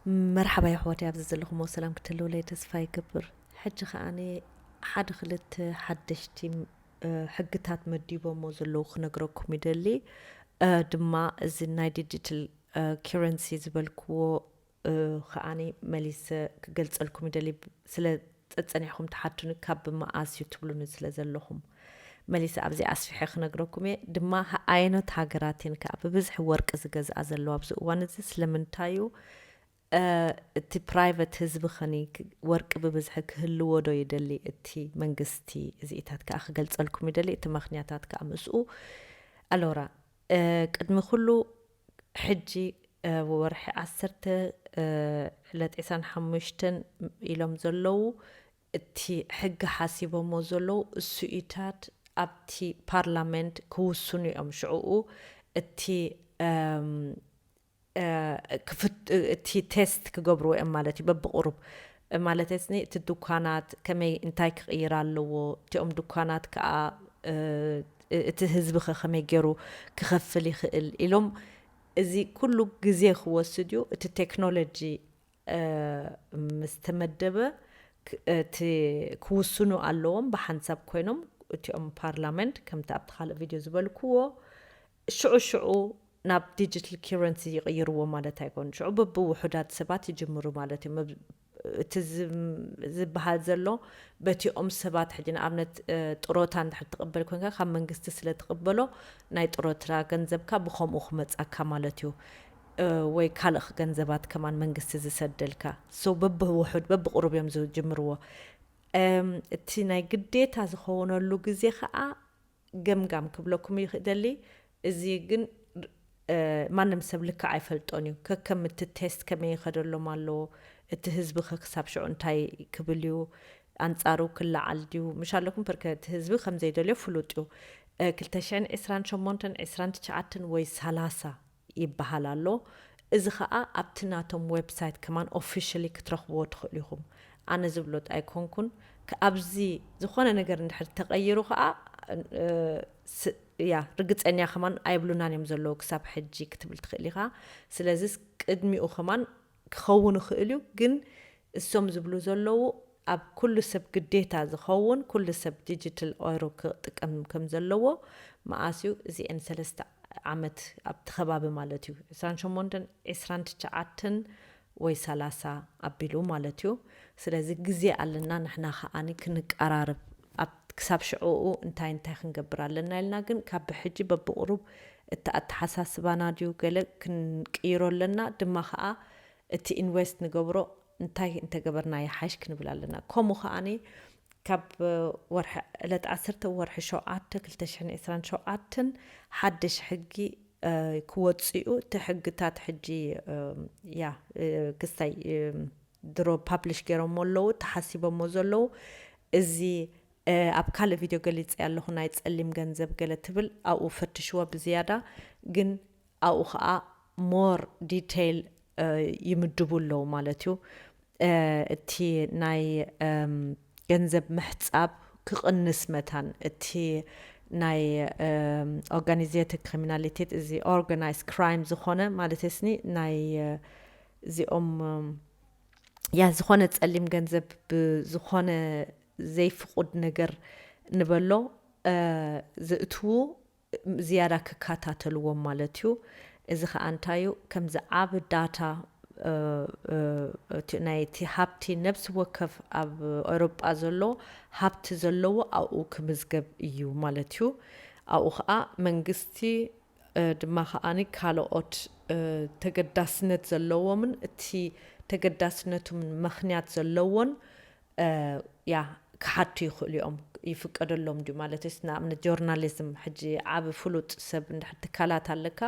መርሓባ የሕዋተይ፣ ኣብዚ ዘለኹሞ ሰላም ክትህልውለይ ተስፋ ይገብር። ሕጂ ከኣ ሓደ ክልተ ሓደሽቲ ሕግታት መዲቦሞ ዘለዉ ክነግረኩም ይደሊ። ድማ እዚ ናይ ዲጂታል ኪረንሲ ዝበልክዎ ከኣ መሊሰ ክገልጸልኩም ይደሊ። ስለ ጸጸኒሕኩም ትሓቱኒ፣ ካብ መኣስ እዩ ትብሉኒ ስለ ዘለኹም፣ መሊሰ ኣብዚ ኣስፊሐ ክነግረኩም እየ። ድማ ኣየኖት ሃገራት እየን ከኣ ብብዝሒ ወርቂ ዝገዝኣ ዘለዋ ኣብዚ እዋን እዚ? ስለምንታይ እዩ እቲ ፕራይቨት ህዝቢ ኸኒ ወርቂ ብብዝሒ ክህልዎ ዶ ይደሊ? እቲ መንግስቲ እዚኢታት ከኣ ክገልጸልኩም ይደሊ። እቲ ምኽንያታት ከኣ ምስኡ ኣሎራ። ቅድሚ ኩሉ ሕጂ ወርሒ ዓሰርተ ዕለት ዕስራን ሓሙሽተን ኢሎም ዘለዉ እቲ ሕጊ ሓሲቦሞ ዘለዉ እሱኢታት ኣብቲ ፓርላመንት ክውስኑ እዮም። ሽዕኡ እቲ እቲ ቴስት ክገብርዎ እዮም ማለት እዩ። በብቕሩብ ማለት ስኒ እቲ ድኳናት ከመይ እንታይ ክቕይር ኣለዎ፣ እቲኦም ድኳናት ከዓ እቲ ህዝቢ ከ ከመይ ገይሩ ክኸፍል ይኽእል ኢሎም፣ እዚ ኩሉ ግዜ ክወስድ እዩ። እቲ ቴክኖሎጂ ምስ ተመደበ እቲ ክውስኑ ኣለዎም ብሓንሳብ ኮይኖም እቲኦም ፓርላመንት ከምቲ ኣብቲ ካልእ ቪድዮ ዝበልክዎ ሽዑ ሽዑ ናብ ዲጂታል ኪረንሲ ይቕይርዎ ማለት ኣይኮን። ሽዑ በብውሑዳት ሰባት ይጅምሩ ማለት እዩ። እቲ ዝበሃል ዘሎ በቲኦም ሰባት ሕጂ ንኣብነት ጥሮታ እንድሕር ትቕበል ኮንካ ካብ መንግስቲ ስለ ትቕበሎ ናይ ጥሮታ ገንዘብካ ብኸምኡ ክመጻካ ማለት እዩ። ወይ ካልእ ገንዘባት ከማን መንግስቲ ዝሰደልካ። ሶ በብውሑድ በብቕሩብ እዮም ዝጅምርዎ። እቲ ናይ ግዴታ ዝኸውነሉ ግዜ ከዓ ገምጋም ክብለኩም ይኽደሊ። እዚ ግን ማንም ሰብ ልክዕ ኣይፈልጦን እዩ። ከከም እቲ ቴስት ከመይ ይኸደሎም ኣለዎ፣ እቲ ህዝቢ ከ ክሳብ ሽዑ እንታይ ክብል እዩ፣ ኣንጻሩ ክለዓል ድዩ ምሽ ኣለኩም? ፐርከ እቲ ህዝቢ ከም ዘይደልዮ ፍሉጥ እዩ። ክልተ ሽሕን ዕስራን ሸሞንተን፣ ዕስራን ትሽዓተን ወይ ሰላሳ ይበሃል ኣሎ። እዚ ኸኣ ኣብቲ ናቶም ዌብሳይት ከማን ኦፊሻሊ ክትረኽብዎ ትኽእሉ ኢኹም። ኣነ ዝብሎ ኣይኮንኩን። ኣብዚ ዝኾነ ነገር እንድሕር ተቐይሩ ኸኣ ያ ርግጸኛ ከማን ኣይብሉናን እዮም ዘለዉ ክሳብ ሕጂ ክትብል ትኽእል ኢኻ። ስለዚ ቅድሚኡ ከማን ክኸውን ይኽእል እዩ፣ ግን እሶም ዝብሉ ዘለዉ ኣብ ኩሉ ሰብ ግዴታ ዝኸውን ኩሉ ሰብ ዲጂታል ኦይሮ ክጥቀም ከም ዘለዎ መኣስ እዩ። እዚኤን ሰለስተ ዓመት ኣብቲ ከባቢ ማለት እዩ። ዕስራን ሸሞንተን፣ ዕስራን ትሽዓተን ወይ ሰላሳ ኣቢሉ ማለት እዩ። ስለዚ ግዜ ኣለና ንሕና ከኣኒ ክንቀራረብ ኣብ ክሳብ ሽዕኡ እንታይ እንታይ ክንገብር ኣለና ኢልና ግን ካብ ብሕጂ በብቕሩብ እቲ ኣተሓሳስባና ድዩ ገለ ክንቅይሮ ኣለና ድማ ከኣ እቲ ኢንቨስት ንገብሮ እንታይ እንተገበርና ይሓይሽ ክንብል ኣለና። ከምኡ ከኣኒ ካብ ወርሒ ዕለት ዓሰርተ ወርሒ ሸውዓተ ክልተ ሽሕን ዕስራን ሸውዓተን ሓድሽ ሕጊ ክወፅኡ እቲ ሕግታት ሕጂ ያ ክስታይ ድሮ ፓብሊሽ ገይሮሞ ኣለዉ ተሓሲቦሞ ዘለዉ እዚ ኣብ ካልእ ቪድዮ ገሊፀ ኣለኹ ናይ ፀሊም ገንዘብ ገለ ትብል ኣብኡ ፈትሽዎ ብዝያዳ ግን ኣብኡ ከዓ ሞር ዲቴይል ይምድቡ ኣለዉ ማለት እዩ። እቲ ናይ ገንዘብ ምሕፃብ ክቕንስ መታን እቲ ናይ ኦርጋኒዜትድ ክሪሚናሊቴት እዚ ኦርጋናይዝ ክራይም ዝኾነ ማለት ስኒ ናይ እዚኦም ያ ዝኾነ ፀሊም ገንዘብ ብዝኾነ ዘይፍቑድ ነገር ንበሎ ዝእትዉ ዝያዳ ክከታተልዎም ማለት እዩ። እዚ ከዓ እንታይ እዩ ከምዚ ዓብ ዳታ ናይቲ ሃብቲ ነብሲ ወከፍ ኣብ ኤውሮጳ ዘሎ ሃብቲ ዘለዎ ኣብኡ ክምዝገብ እዩ ማለት እዩ። ኣብኡ ከዓ መንግስቲ ድማ ከዓኒ ካልኦት ተገዳስነት ዘለዎምን እቲ ተገዳስነቱን ምኽንያት ዘለዎን ያ ክሓቱ ይኽእሉ እዮም። ይፍቀደሎም ድዩ ማለት ስ ንኣብነት ጆርናሊዝም ሕጂ ዓብ ፍሉጥ ሰብ እንድሕር ትካላት ኣለካ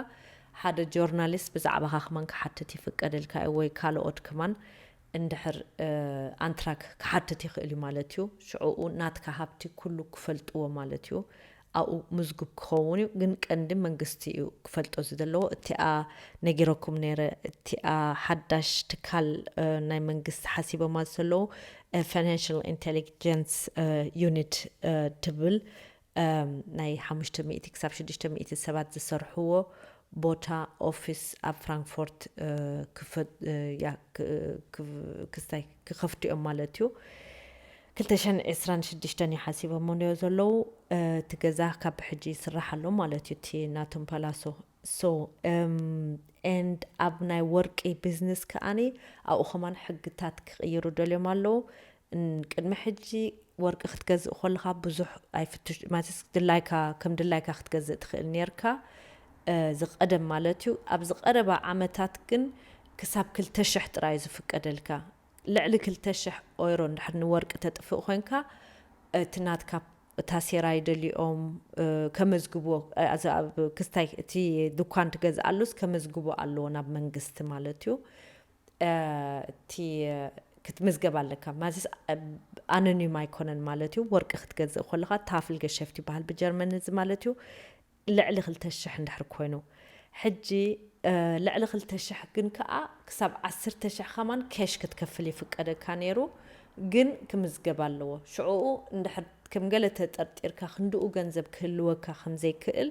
ሓደ ጆርናሊስት ብዛዕባኻ ክመን ክሓትት ይፍቀደልካ እዩ ወይ ካልኦት ክማን እንድሕር ኣንትራክ ክሓትት ይኽእል እዩ ማለት እዩ። ሽዕኡ ናትካ ሃብቲ ኩሉ ክፈልጥዎ ማለት እዩ። ኣብኡ ምዝጉብ ክኸውን እዩ ግን ቀንዲ መንግስቲ እዩ ክፈልጦ ዝደለዎ። እቲኣ ነጊረኩም ነይረ እቲኣ ሓዳሽ ትካል ናይ መንግስቲ ሓሲቦማ ዘለዉ ፋይናንሽል ኢንቴሊጀንስ ዩኒት ትብል ናይ ሓሙሽተ ሚእቲ ክሳብ ሽዱሽተ ሚእቲ ሰባት ዝሰርሕዎ ቦታ ኦፊስ ኣብ ፍራንክፎርት ክስታይ ክኸፍቱ እዮም ማለት እዩ። ክልተ ሽሕን ዕስራን ሽዱሽተን እዩ ሓሲቦሞ ነዮ ዘለዉ። እቲ ገዛ ካብ ሕጂ ይስራሕ ኣሎ ማለት እዩ፣ እቲ ናቶም ፓላሶ። So and ኣብ ናይ ወርቂ ቢዝነስ ከኣኒ ኣብኡ ከማን ሕግታት ክቕይሩ ደልዮም ኣለዉ። ቅድሚ ሕጂ ወርቂ ክትገዝእ ከለኻ ብዙሕ ኣይፍትሽ ማለትስ ድላይካ ከም ድላይካ ክትገዝእ ትኽእል ነርካ ዝቀደም ማለት እዩ። ኣብዚ ቀረባ ዓመታት ግን ክሳብ ክልተ ሽሕ ጥራይ ዝፍቀደልካ። ልዕሊ ክልተ ሽሕ ኦይሮ እንድሕር ንወርቂ ተጥፍእ ኮይንካ እቲ ናትካ ታሴራ ይደልዮም ከመዝግብዎ። ኣብ ክስታይ እቲ ድኳን ትገዝኣሉስ ከመዝግቦ ኣለዎ ናብ መንግስቲ ማለት እዩ። እቲ ክትምዝገብ ኣለካ ማለት ኣኖኒም ኣይኮነን ማለት እዩ። ወርቂ ክትገዝእ ከለካ ታፍል ገሸፍት ይበሃል ብጀርመን እዚ ማለት እዩ። ልዕሊ ክልተ ሽሕ እንድሕር ኮይኑ ሕጂ ልዕሊ ክልተ ሽሕ ግን ከዓ ክሳብ ዓሰርተ ሽሕ ከማን ኬሽ ክትከፍል ይፍቀደካ ነይሩ። ግን ክምዝገብ ኣለዎ። ሽዕኡ እንድሕር ከም ገለ ተጠርጢርካ ክንድኡ ገንዘብ ክህልወካ ከምዘይክእል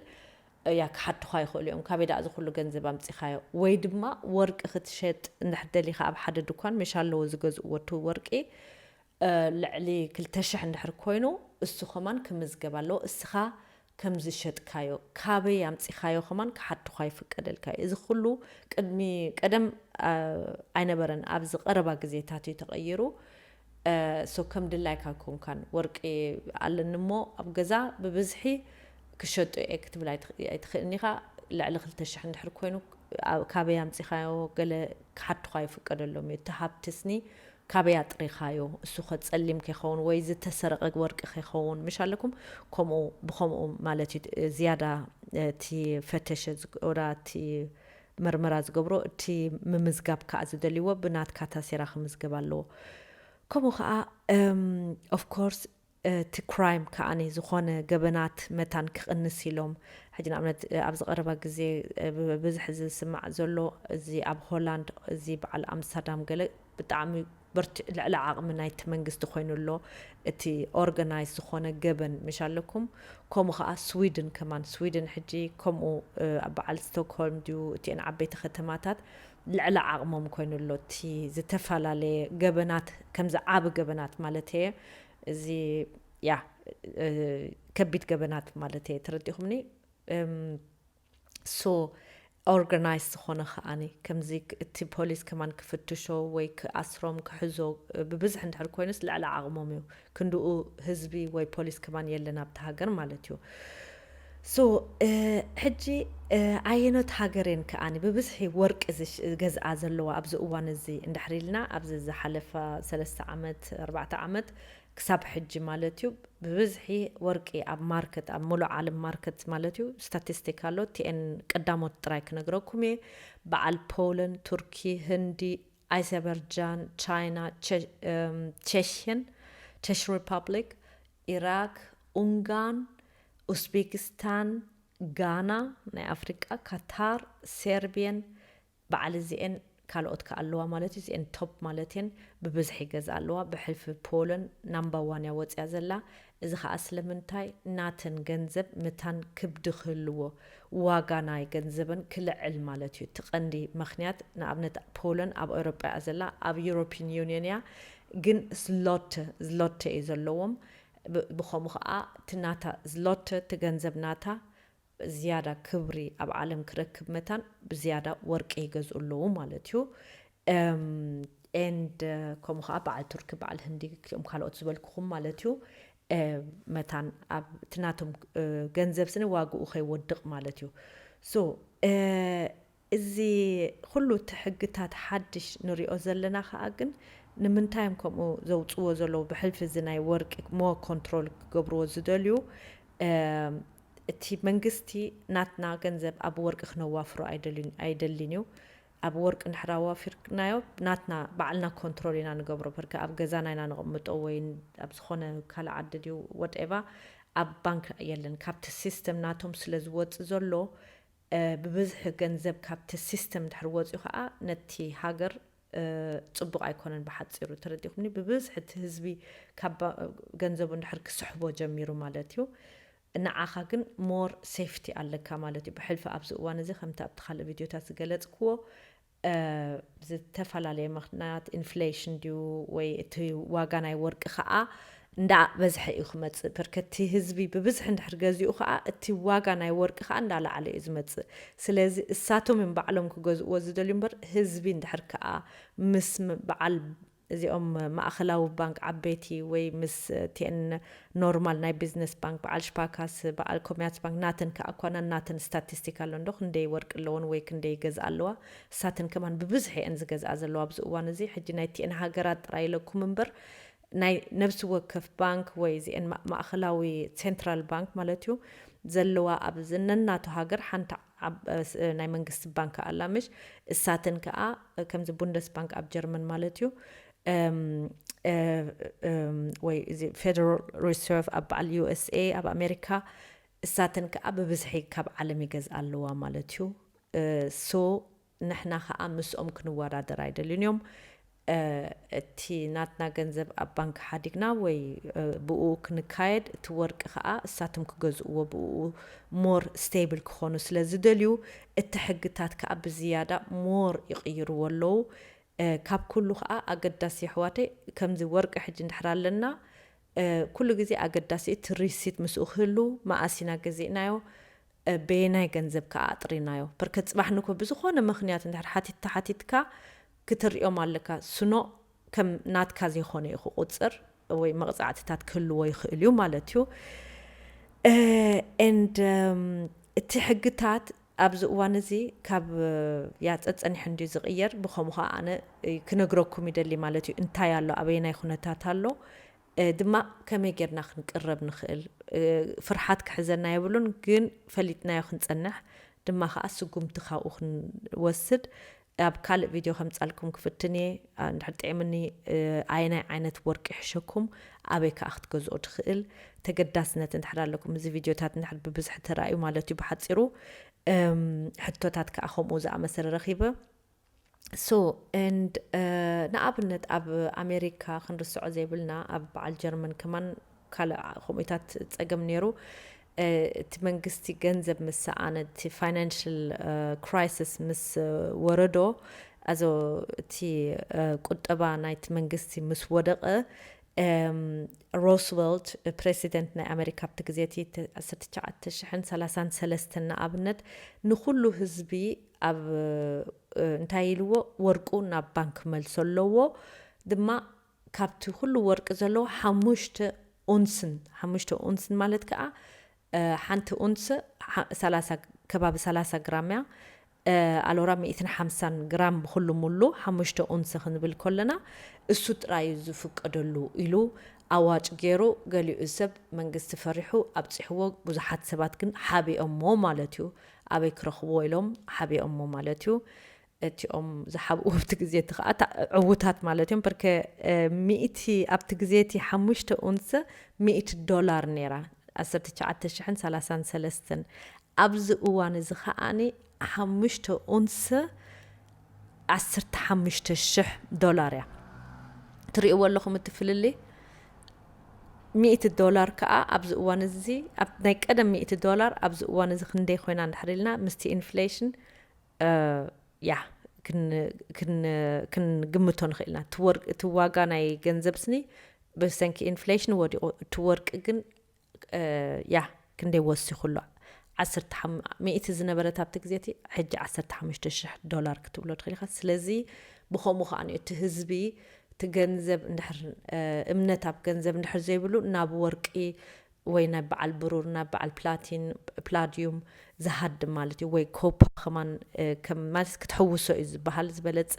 እያ ክሓቱኻ ይኽእሉ እዮም። ካበይ ደኣ እዚ ኩሉ ገንዘብ ኣምፂኻዮ? ወይ ድማ ወርቂ ክትሸጥ እንድሕር ደሊኻ ኣብ ሓደ ድኳን መሻ ኣለዎ ዝገዝእዎ እቲ ወርቂ ልዕሊ ክልተ ሽሕ እንድሕር ኮይኑ እሱ ከማን ክምዝገብ ኣለዎ። እስኻ ከም ዝሸጥካዮ ካበይ ኣምፂኻዮ ከማን ክሓቱኻ ይፍቀደልካ እዩ። እዚ ኩሉ ቅድሚ ቀደም ኣይነበረን፣ ኣብዚ ቀረባ ግዜታት እዩ ተቐይሩ። ሶ ከም ድላይካ ኣይኮንካን። ወርቂ ኣለኒ እሞ ኣብ ገዛ ብብዝሒ ክሸጡ እየ ክትብል ኣይትኽእልን ኢኻ። ልዕሊ ክልተ ሽሕ እንድሕር ኮይኑ ካበይ ኣምፂኻዮ ገለ ክሓቱኻ ይፍቀደሎም እዩ። እቲ ሃብትስኒ ካበይ ኣጥሪኻዮ? እሱ ከ ጸሊም ከይኸውን ወይ ዝተሰረቐ ወርቂ ከይኸውን ምሽ ኣለኩም? ከምኡ ብኸምኡ ማለት እዩ ዝያዳ እቲ ፈተሸ ወዳ እቲ መርመራ ዝገብሮ እቲ ምምዝጋብ ከዓ ዝደልይዎ ብናትካ ታሴራ ክምዝገብ ኣለዎ። ከምኡ ከዓ ኦፍኮርስ እቲ ክራይም ከዓኒ ዝኾነ ገበናት መታን ክቕንስ ኢሎም ሕጂ ንኣብነት ኣብዚ ቀረባ ግዜ ብብዝሒ ዝስማዕ ዘሎ እዚ ኣብ ሆላንድ እዚ በዓል ኣምስተርዳም ገለ ብጣዕሚ በርቲ ልዕሊ ዓቕሚ ናይቲ መንግስቲ ኮይኑ ኣሎ። እቲ ኦርጋናይዝ ዝኾነ ገበን ምሽ ኣለኩም። ከምኡ ከዓ ስዊድን ከማን ስዊድን ሕጂ ከምኡ ኣብ በዓል ስቶክሆልም ድዩ እቲአን ዓበይቲ ከተማታት ልዕሊ ዓቕሞም ኮይኑ ኣሎ። እቲ ዝተፈላለየ ገበናት ከምዚ ዓቢ ገበናት ማለት እየ እዚ ያ ከቢድ ገበናት ማለት እየ ተረዲኹምኒ። ሶ ኦርጋናይዝ ዝኾነ ከዓኒ ከምዚ እቲ ፖሊስ ከማን ክፍትሾ ወይ ክኣስሮም ክሕዞ ብብዝሒ እንድሕር ኮይኑስ ልዕሊ ዓቕሞም እዩ። ክንድኡ ህዝቢ ወይ ፖሊስ ከማን የለን ኣብቲ ሃገር ማለት እዩ። ሶ ሕጂ ኣየኖት ሃገር እየን ከዓኒ ብብዝሒ ወርቂ ዝገዝኣ ዘለዋ ኣብዚ እዋን እዚ እንድሕር ኢልና ኣብዚ ዝሓለፋ ሰለስተ ዓመት ኣርባዕተ ዓመት ክሳብ ሕጂ ማለት እዩ ብብዝሒ ወርቂ ኣብ ማርኬት ኣብ ሙሉእ ዓለም ማርኬት ማለት እዩ ስታቲስቲክ ኣሎ። ቲኤን ቀዳሞት ጥራይ ክነግረኩም እየ። በዓል ፖለን፣ ቱርኪ፣ ህንዲ፣ ኣዘርባይጃን፣ ቻይና፣ ቸሽን፣ ቸሽ ሪፓብሊክ፣ ኢራክ፣ ኡንጋን፣ ኡዝቤኪስታን፣ ጋና ናይ ኣፍሪቃ፣ ካታር፣ ሴርቢየን በዓል እዚኤን ካልኦት ከ ኣለዋ ማለት እዩ። እዚኤን ቶፕ ማለት እየን ብብዝሒ ገዛ ኣለዋ። ብሕልፊ ፖለን ናምባ ዋን እያ ወፅያ ዘላ። እዚ ከዓ ስለምንታይ ናተን ገንዘብ ምታን ክብዲ ክህልዎ ዋጋ ናይ ገንዘበን ክልዕል ማለት እዩ። እቲ ቀንዲ ምክንያት ንኣብነት ፖለን ኣብ ኤውሮጳ እያ ዘላ። ኣብ ዩሮፒን ዩኒየን እያ ግን ስሎተ ዝሎተ እዩ ዘለዎም። ብከምኡ ከዓ እቲ ናታ ዝሎተ እቲ ገንዘብ ናታ ዝያዳ ክብሪ ኣብ ዓለም ክረክብ መታን ብዝያዳ ወርቂ ይገዝኡ ኣለዉ ማለት እዩ። ኤንድ ከምኡ ከዓ በዓል ቱርኪ በዓል ህንዲ ክኦም ካልኦት ዝበልኩኹም ማለት እዩ። መታን ኣብ እቲ ናቶም ገንዘብ ስኒ ዋግኡ ከይወድቕ ማለት እዩ። ሶ እዚ ኩሉ እቲ ሕግታት ሓድሽ ንሪኦ ዘለና ከዓ ግን ንምንታይ እዮም ከምኡ ዘውፅዎ ዘለዉ ብሕልፊ እዚ ናይ ወርቂ ሞ ኮንትሮል ክገብርዎ ዝደልዩ? እቲ መንግስቲ ናትና ገንዘብ ኣብ ወርቂ ክነዋፍሮ ኣይደልን እዩ። ኣብ ወርቂ እንድሕር ኣዋፊርናዮ ናትና ባዕልና ኮንትሮል ኢና ንገብሮ። በርከ ኣብ ገዛና ኢና ነቕምጦ ወይ ኣብ ዝኾነ ካልእ ዓዲ ድዩ ወድኤቫ ኣብ ባንክ የለን። ካብቲ ሲስተም ናቶም ስለ ዝወፅእ ዘሎ ብብዝሒ ገንዘብ ካብቲ ሲስተም ድሕር ወፅኡ ከዓ ነቲ ሃገር ፅቡቕ ኣይኮነን። ብሓፂሩ ተረዲኹምኒ። ብብዝሒ እቲ ህዝቢ ካብ ገንዘቡ እንድሕር ክስሕቦ ጀሚሩ ማለት እዩ። ንዓኻ ግን more safety ኣለካ ማለት እዩ። ብሕልፊ ኣብዚ እዋን እዚ ከምቲ ኣብቲ ካልእ ቪድዮታት ዝገለጽክዎ፣ እ፣ ዝተፈላለየ ምኽንያት፣ ኢንፍሌሽን ድዩ ወይ እቲ ዋጋ ናይ ወርቂ ኸኣ እንዳ በዝሐ እዩ ክመጽእ። በርከቲ ህዝቢ ብብዝሒ እንድሕር ገዚኡ ኸኣ እቲ ዋጋ ናይ ወርቂ ኸኣ እንዳላዓለ እዩ ዝመጽእ። ስለዚ እሳቶም እዮም ባዕሎም ክገዝእዎ ዝደልዩ እምበር፣ ህዝቢ እንድሕር ከኣ ምስ ም-፣ በዓል እዚኦም ማእኸላዊ ባንክ ዓበይቲ ወይ ምስ እቲአን ኖርማል ናይ ቢዝነስ ባንክ በዓል ሽፓካስ፣ በዓል ኮሜርስ ባንክ ናተን ከኣ እኳ ናተን ስታቲስቲክ ኣሎ እንዶ ክንደይ ወርቂ ኣለዎን ወይ ክንደይ ይገዝኣ ኣለዋ። እሳተን ከማን ብብዝሒ እየን ዝገዝኣ ዘለዋ ኣብዚ እዋን እዚ። ሕጂ ናይ እቲአን ሃገራት ጥራይ ኢለኩም እምበር ናይ ነብሲ ወከፍ ባንክ ወይ እዚአን ማ-፣ ማእኸላዊ ሴንትራል ባንክ ማለት እዩ ዘለዋ ኣብዚ ነናቱ ሃገር ሓንቲ ዓብ-፣ እ፣ ስ-፣ ናይ መንግስቲ ባንክ ኣላ ምሽ። እሳተን ከኣ ከምዚ ቡንደስ ባንክ ኣብ ጀርመን ማለት እዩ፣ እም፣ እ፣ እም፣ ወይ እዚ ፌደራል ሪዘርቭ ኣብ በዓል ዩ ኤስ ኤ ኣብ ኣሜሪካ፣ እሳተን ከኣ ብብዝሒ ካብ ዓለም ይገዝኣ ኣለዋ ማለት እዩ። እ፣ ሶ ንሕና ከኣ ምስኦም ክንወዳደር ኣይደልን እዮም። እ፣ እቲ ናትና ገንዘብ ኣብ ባንክ ሓዲግና ወይ፣ እ፣ ብኡ ክንካየድ፣ እቲ ወርቂ ከኣ እሳቶም ክገዝእዎ ብኡ ሞር ስቴብል ክኾኑ ስለ ዝደልዩ፣ እቲ ሕግታት ከኣ ብዝያዳ ሞር ይቕይርዎ ኣለዉ። እ፣ ካብ ኩሉ ከኣ ኣገዳሲ የሕዋተይ፣ ከምዚ ወርቂ ሕጂ እንድሕር ኣለና፣ እ፣ ኩሉ ግዜ ኣገዳሲ እቲ ሪሲት ምስኡ ክህሉ፣ መኣስ ኢና ገዚእናዮ፣ እ፣ በየናይ ገንዘብ ከኣ ኣጥሪናዮ። በርከት ጽባሕ ንኮ ብዝኾነ ምኽንያት እንድሕር ሓቲት ተሓቲትካ ክትርእዮም ኣለካ። ስኖ ከም ናትካ ዘይኮነ እዩ ክቑጽር ወይ መቕጻዕትታት ክህልዎ ይኽእል እዩ ማለት እዩ። እ፣ and፣ እም፣ እቲ ሕግታት ኣብዚ እዋን እዚ ካብ፣ እ፣ ያ ጸጸኒሑ እንድዩ ዝቕየር። ብኸምኡ ኸኣ ኣነ፣ እ፣ ክነግረኩም ይደሊ ማለት እዩ። እንታይ ኣሎ፣ ኣበየናይ ኩነታት ኣሎ፣ እ፣ ድማ ከመይ ጌርና ክንቅረብ ንኽእል፣ እ፣ ፍርሓት ክሕዘና የብሉን፣ ግን ፈሊጥናዮ ክንጸንሕ ድማ ኸኣ ስጉምቲ ካብኡ ክንወስድ ኣብ ካልእ ቪድዮ ከምጻልኩም ክፍትን እየ። ኣ፣ እንድሕር ጥዒምኒ፣ እ፣ ኣየናይ ዓይነት ወርቂ ይሕሸኩም፣ ኣበይ ከኣ ክትገዝኦ ትኽእል፣ ተገዳስነት እንድሕር ኣለኩም፣ እዚ ቪድዮታት እንድሕር ብብዝሒ ተራእዩ ማለት እዩ ብሓጺሩ። እም፣ ሕቶታት ከኣ ከምኡ ዝኣመሰለ ረኺበ። So፣ and፣ እ፣ ንኣብነት ኣብ ኣሜሪካ ክንርስዖ ዘይብልና፣ ኣብ በዓል ጀርመን ከማን ካልእ ከምኡታት ጸገም ነይሩ። እ፣ እቲ መንግስቲ ገንዘብ ምስ ሰኣነ፣ እቲ ፋይናንሽል፣ እ፣ ክራይሲስ ምስ፣ እ፣ ወረዶ፣ ኣዞ እቲ፣ እ፣ ቁጠባ ናይቲ መንግስቲ ምስ ወደቐ፣ እም፣ ሮስቨልት ፕሬሲደንት ናይ ኣሜሪካ ኣብቲ ግዜ እቲ ተ-፣ ዓሰርተ ትሽዓተ ሽሕን ሰላሳን ሰለስተን ንኣብነት ንኹሉ ህዝቢ ኣብ፣ እ፣ እንታይ ኢልዎ፣ ወርቁ ናብ ባንክ ክመልሶ ኣለዎ። ድማ ካብቲ ኩሉ ወርቂ ዘለዎ ሓሙሽተ ኡንስን፣ ሓሙሽተ ኡንስን ማለት ከኣ፣ እ፣ ሓንቲ ኡንስ ሓ-፣ ሰላሳ፣ ከባቢ ሰላሳ ግራም እያ። እ፣ ኣሎራ ሚእትን ሓምሳን ግራም ብኹሉ ሙሉ፣ ሓሙሽተ ኡንስ ክንብል ከለና፣ እሱ ጥራይ እዩ ዝፍቀደሉ ኢሉ ኣዋጅ ገይሩ፣ ገሊኡ ሰብ መንግስቲ ፈሪሑ ኣብጺሕዎ፣ ብዙሓት ሰባት ግን ሓቢኦሞ ማለት እዩ። ኣበይ ክረኽብዎ ኢሎም ሓቢኦሞ ማለት እዩ። እቲኦም ዝሓብኡ ኣብቲ ግዜ እቲ ኸኣ እታ ዕዉታት ማለት እዮም። በርከ፣ እ፣ ሚእቲ፣ ኣብቲ ግዜ እቲ ሓሙሽተ ኡንስ ሚእቲ ዶላር ነይራ። ዓሰርተ ትሽዓተ ሽሕን ሰላሳን ሰለስተን። ኣብዚ እዋን እዚ ኸኣኒ ሓሙሽተ ኡንስ ዓሰርተ ሓሙሽተ ሽሕ ዶላር እያ። ትርእይዎ ኣለኹም እቲ ፍልልይ? ሚእቲ ዶላር ከኣ ኣብዚ እዋን እዚ፣ ኣብ ናይ ቀደም ሚእቲ ዶላር ኣብዚ እዋን እዚ ክንደይ ኮይና እንድሕር ኢልና፣ ምስቲ ኢንፍሌሽን፣ እ፣ ያ፣ ክን-፣ ክን-፣ ክንግምቶ ንኽእል ኢና። እቲ ወርቅ፣ እቲ ዋጋ ናይ ገንዘብ ስኒ ብሰንኪ ኢንፍሌሽን ወዲቑ፣ እቲ ወርቂ ግን፣ እ፣ ያ፣ ክንደይ ወሲኹ ኣሎ? ዓሰርተ ሓሙሽተ፣ ሚእቲ ዝነበረት ኣብቲ ግዜ እቲ፣ ሕጂ ዓሰርተ ሓሙሽተ ሽሕ ዶላር ክትብሎ ትኽእል ኢኻ። ስለዚ፣ ብኸምኡ ከኣ እቲ ህዝቢ፣ እቲ ገንዘብ እንድሕር፣ እ፣ እምነት ኣብ ገንዘብ እንድሕር ዘይብሉ፣ ናብ ወርቂ ወይ ናብ በዓል ብሩር፣ ናብ በዓል ፕላቲን፣ ፕላዲዩም ዝሃድም ማለት እዩ። ወይ ኮፓ ከማን፣ እ፣ ከም ማለት ክትሕውሶ እዩ ዝበሃል ዝበለጸ፣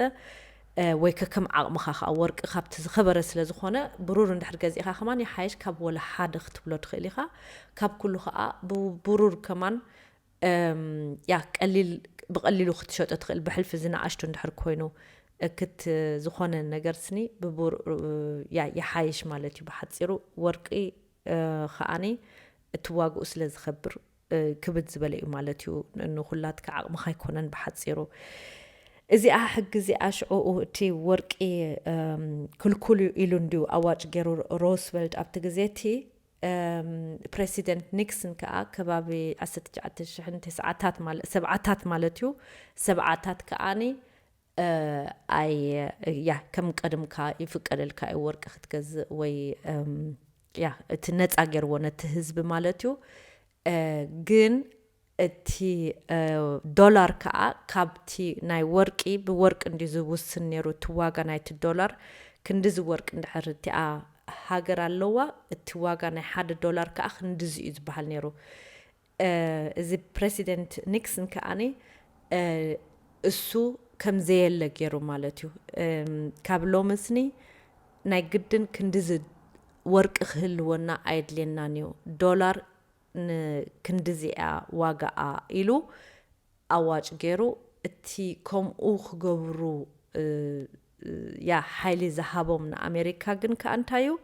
እ፣ ወይ ከከም ዓቕምኻ ከኣ ወርቂ ካብቲ ዝኸበረ ስለ ዝኾነ፣ ብሩር እንድሕር ገዚእኻ ከማን ይሓይሽ፣ ካብ ወላ ሓደ ክትብሎ ትኽእል ኢኻ። ካብ ኩሉ ከኣ ብ-፣ ብሩር ከማን፣ እም፣ ያ፣ ቀሊል፣ ብቐሊሉ ክትሸጦ ትኽእል፣ ብሕልፊ ዝነኣሽቱ እንድሕር ኮይኑ፣ እ፣ ክት-፣ ዝኾነ ነገር ስኒ ብቡር-፣ እ፣ ያ፣ ይሓይሽ ማለት እዩ። ብሓጺሩ ወርቂ፣ እ፣ ከኣኒ እቲ ዋግኡ ስለ ዝኸብር፣ እ፣ ክብድ ዝበለ እዩ ማለት እዩ። ን-፣ ንኹላትካ ዓቕምኻ ኣይኮነን ብሓጺሩ። እዚኣ ሕጊ እዚኣ ሽዑኡ እቲ ወርቂ፣ እም፣ ክልኩል እዩ ኢሉ እንድዩ ኣዋጅ ገይሩ ሮስቨልት ኣብቲ ግዜ እቲ። ፕሬሲደንት ኒክስን ከዓ ከባቢ ዓሰርተ ትሽዓተ ሽሕን ተስዓታት ሰብዓታት ማለት እዩ። ሰብዓታት ከዓኒ ኣይ ያ ከም ቀድምካ ይፍቀደልካ እዩ ወርቂ ክትገዝእ ወይ ያ እቲ ነፃ ገይርዎ ነቲ ህዝቢ ማለት እዩ። ግን እቲ ዶላር ከዓ ካብቲ ናይ ወርቂ ብወርቂ እንዲ ዝውስን ነይሩ እቲ ዋጋ ናይቲ ዶላር። ክንዲዚ ወርቂ እንድሕር እቲኣ ሃገር ኣለዋ እቲ ዋጋ ናይ ሓደ ዶላር ከዓ ክንዲዚ እዩ ዝበሃል ነይሩ። እዚ ፕሬሲደንት ኒክስን ከዓኒ እሱ ከም ዘየለ ገይሩ ማለት እዩ። ካብ ሎምስኒ ናይ ግድን ክንዲዚ ወርቂ ክህልወና ኣየድልየናን እዩ፣ ዶላር ንክንዲዚኣ ዋጋኣ ኢሉ ኣዋጭ ገይሩ። እቲ ከምኡ ክገብሩ ያ ሓይሊ ዝሃቦም ንኣሜሪካ ግን ከኣ እንታይ እዩ፣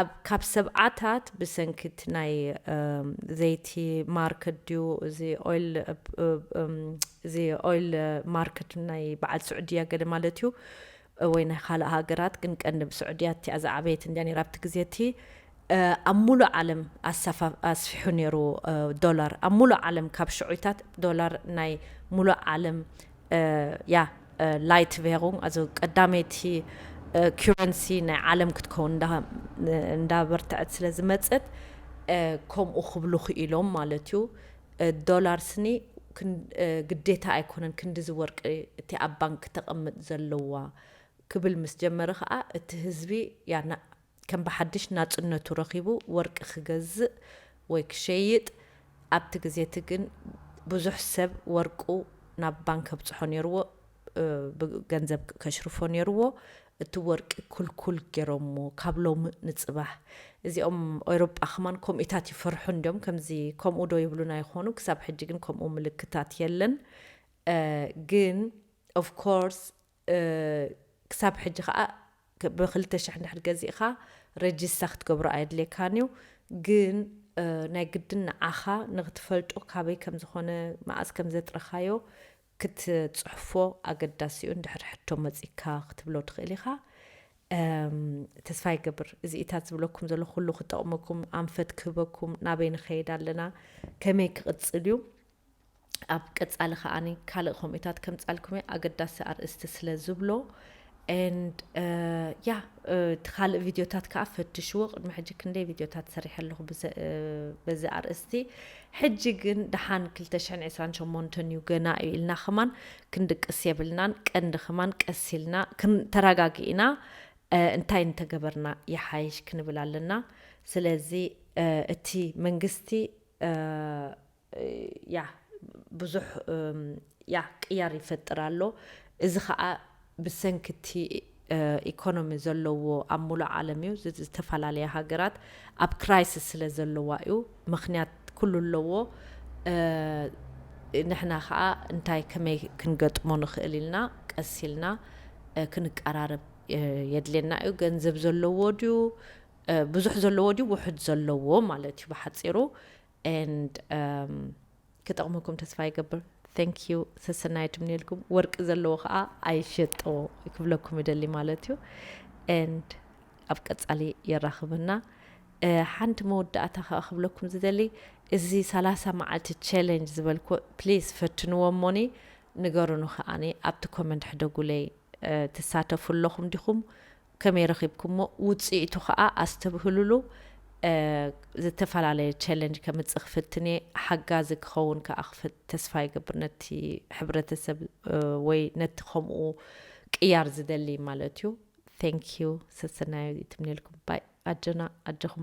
ኣብ ካብ ሰብዓታት ብሰንኪ እቲ ናይ ዘይቲ ማርክት ድዩ እዚ ኦይል እዚ ኦይል ማርክት ናይ በዓል ስዑድያ ገለ ማለት እዩ ወይ ናይ ካልእ ሃገራት ግን ቀንዲ ስዑድያ እቲኣ ዝዓበየት እንድያ ነይራ ኣብቲ ግዜ እቲ ኣብ ሙሉእ ዓለም ኣስፊሑ ነይሩ። ዶላር ኣብ ሙሉእ ዓለም ካብ ሽዑታት ዶላር ናይ ሙሉእ ዓለም ያ ላይት ቬሩንግ ኣዚ ቀዳመይቲ ኩረንሲ ናይ ዓለም ክትከውን እንዳበርትዐት ስለ ዝመፀት ከምኡ ክብሉ ክኢሎም ማለት እዩ። ዶላር ስኒ ግዴታ ኣይኮነን ክንዲ ዝወርቂ እቲ ኣብ ባንክ ተቐምጥ ዘለዋ ክብል ምስ ጀመረ ከዓ እቲ ህዝቢ ያ ከም ብሓድሽ ናፅነቱ ረኺቡ ወርቂ ክገዝእ ወይ ክሸይጥ ኣብቲ ግዜ እቲ ግን ብዙሕ ሰብ ወርቁ ናብ ባንክ ከብፅሖ ነይርዎ፣ ብገንዘብ ከሽርፎ ነይርዎ። እቲ ወርቂ ኩልኩል ገይሮሞ ካብ ሎሚ ንፅባሕ እዚኦም ኤውሮጳ ከማን ከምኡታት ይፈርሑ እንዲዮም። ከምዚ ከምኡ ዶ ይብሉና ይኾኑ? ክሳብ ሕጂ ግን ከምኡ ምልክታት የለን። ግን ኦፍ ኮርስ ክሳብ ሕጂ ከዓ ብክልተ ሽሕ እንድሕር ገዚእካ ረጅስታ ክትገብሮ ኣየድልየካን እዩ። ግን ናይ ግድን ንዓኻ ንክትፈልጦ ካበይ ከም ዝኾነ መዓዝ ከም ዘጥረኻዮ ክትፅሕፎ ኣገዳሲ እዩ። እንድሕር ሕቶ መፂካ ክትብሎ ትኽእል ኢኻ። ተስፋ ይገብር እዚኢታት ዝብለኩም ዘሎ ኩሉ ክጠቕመኩም፣ ኣንፈት ክህበኩም፣ ናበይ ንኸይድ ኣለና፣ ከመይ ክቕፅል እዩ። ኣብ ቀፃሊ ከዓኒ ካልእ ከምኡታት ከምፃልኩም እየ ኣገዳሲ ኣርእስቲ ስለ ዝብሎ። And ያ እቲ ካልእ ቪድዮታት ከዓ ፈትሽዎ። ቅድሚ ሕጂ ክንደይ ቪድዮታት ሰሪሐ ኣለኹ በዚ ኣርእስቲ። ሕጂ ግን ደሓን ክልተ ሽሕን ዕስራን ሸሞንተን እዩ ገና እዩ ኢልና ከማን ክንድቅስ የብልናን። ቀንዲ ከማን ቀስ ኢልና ተረጋጊእና እንታይ እንተገበርና ይሓይሽ ክንብል ኣለና። ስለዚ እቲ መንግስቲ ያ ብዙሕ ያ ቅያር ይፈጥር ኣሎ። እዚ ከዓ ብሰንኪ እቲ ኢኮኖሚ ዘለዎ ኣብ ሙሉእ ዓለም እዩ። ዝተፈላለያ ሃገራት ኣብ ክራይሲስ ስለ ዘለዋ እዩ። ምክንያት ኩሉ ኣለዎ። ንሕና ከዓ እንታይ ከመይ ክንገጥሞ ንኽእል ኢልና ቀስ ኢልና ክንቀራረብ የድልየና እዩ። ገንዘብ ዘለዎ ድዩ ብዙሕ ዘለዎ ድዩ ውሑድ ዘለዎ ማለት እዩ ብሓፂሩ። And ክጠቕመኩም ተስፋ ይገብር። Thank you ሰሰናይ ትምንየልኩም። ወርቂ ዘለዎ ከዓ ኣይሸጦ ክብለኩም ይደሊ ማለት እዩ። And ኣብ ቀፃሊ የራኽበና። ሓንቲ መወዳእታ ከዓ ክብለኩም ዝደሊ እዚ ሰላሳ መዓልቲ ቻለንጅ ዝበልኩ ፕሊዝ ፈትንዎ እሞኒ ንገሩኑ ከዓኒ ኣብቲ ኮመንት ሕደጉለይ። ትሳተፉ ኣለኹም ዲኹም? ከመይ ረኺብኩሞ? ውፅኢቱ ከዓ ኣስተብህሉሉ። ዝተፈላለየ ቻለንጅ ከምፅእ ክፍትን እየ። ሓጋዚ ክኸውን ከዓ ተስፋ ይገብር ነቲ ሕብረተሰብ ወይ ነቲ ከምኡ ቅያር ዝደሊ ማለት እዩ። Thank you ሰሰናዩ ይትምነልኩም። ባይ ኣጆና ኣጆኹም።